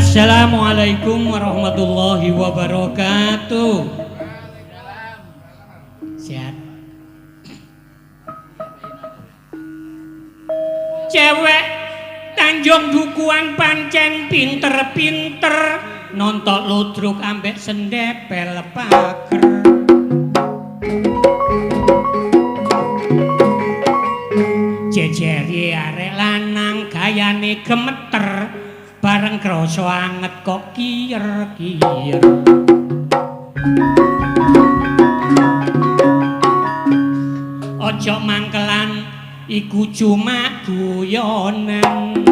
Assalamualaikum warahmatullahi wabarakatuh. Sehat. Cewek Tanjung Dukuan pancen pinter-pinter nontok ludruk ambek sendepel pager. Jejeri arek lanang gayane gemeter bareng krasa anget kok kiyer-kiyer. Aja mangkelan iku cuma guyonan.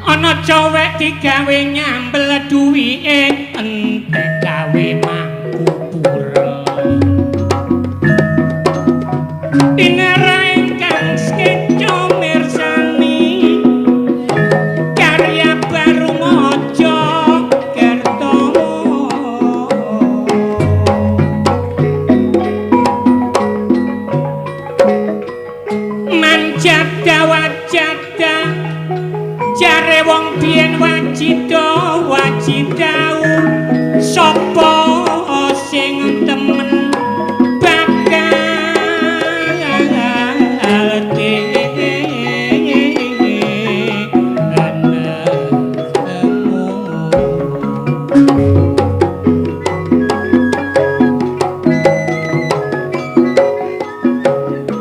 Ana cowek digawe nyambel duwike entek gawe mangku pura. Pinara ingkang skeco mirsani karya baru Mojokerto. Manjada wajada jare wong biyen wajida wajidau sapa sing temen bakal tenemu.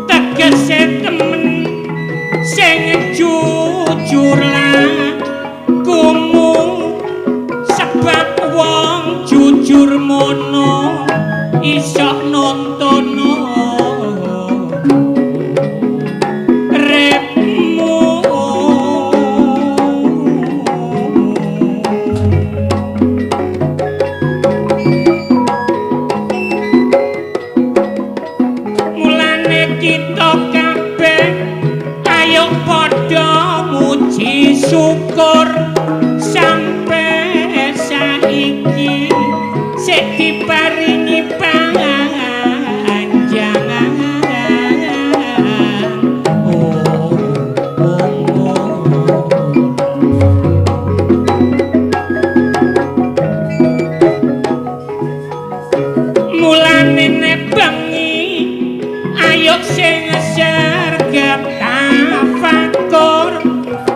Tegese temen sing jujur lakumu sebab wong jujur mono iso nontono repmu. Mulane kita kabeh ayo padha muji syukur sampe saiki sik diparingi panjangan umur. Mulane nek bengi ayo sing sergap tafakur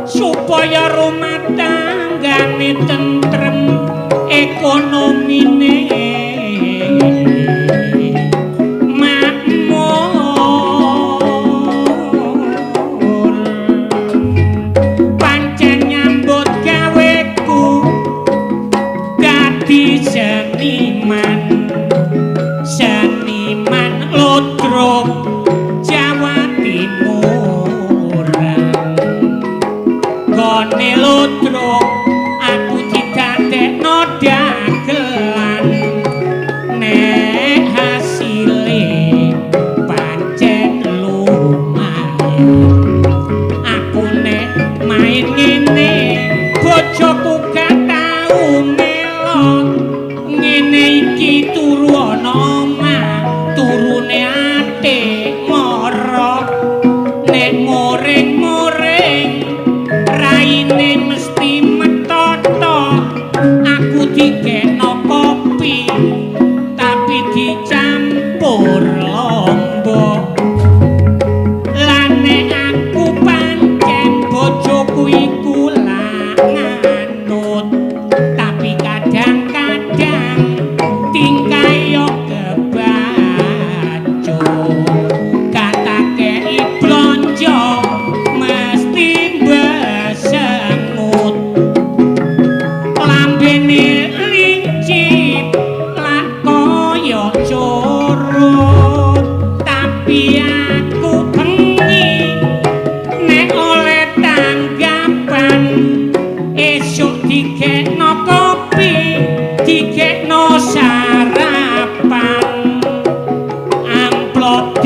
supaya rumah tanggane tentrem ekonomine makmur. Pancen nyambut gaweku dadi seniman, seniman ludruk Jawa Timuran. Gone ludruk aku didadekno dagelan nek hasile pancen lumayan. Aku nek main ngene bojoku gak tau melok ngene iki turu ana omah turune ate ngorok nek moring-moring raine mesti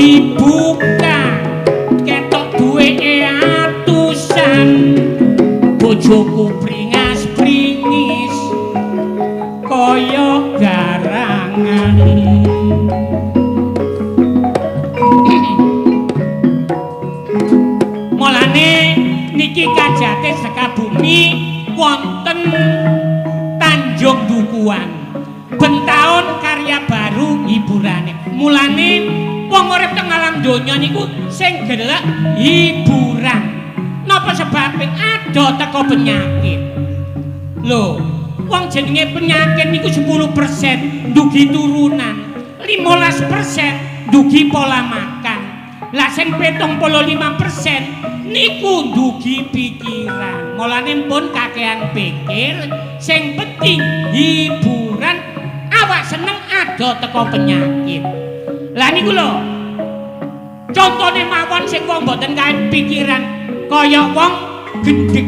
Dibuka ketok duweke atusan, bojoku pringas-pringis kaya garangan. Mulane niki kajate Sekabumi wonten Tanjung Dukuhan. Ben taun karya baru hiburane. Mulane wong urip teng alam donya niku sing gelek hiburan. Napa sebabe? Ado teko penyakit. Lho, wong jenenge penyakit niku 10% ndugi turunan, 15% ndugi pola makan. Lah sing 75% niku ndugi pikiran. Mulane pun kakean pikir, sing penting hiburan, awak seneng ado teko penyakit. Lah niku lho. Contone mawon sing wong mboten kakean pikiran kaya wong gendheng.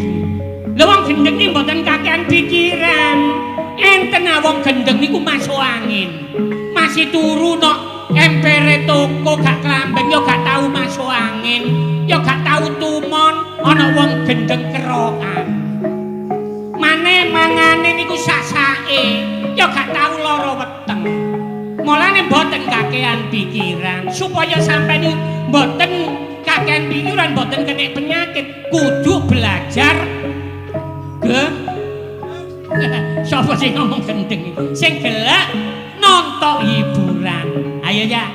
Lha wong gendheng iki mboten kakean pikiran. Enten wong gendheng niku masuk angin. Masih turu nok empere toko gak klamben ya gak tau masuk angin, ya gak tau tumon ana wong gendheng kerokan. Mane mangane niku sak-sake, ya gak tau lara weteng. Mulane mboten kakean pikiran, supaya sampeyan niku mboten kakean pikiran, mboten kena penyakit, kudu belajar ge. Sapa sing ngomong gendeng? Sing gelek nonton hiburan. Ayo ya.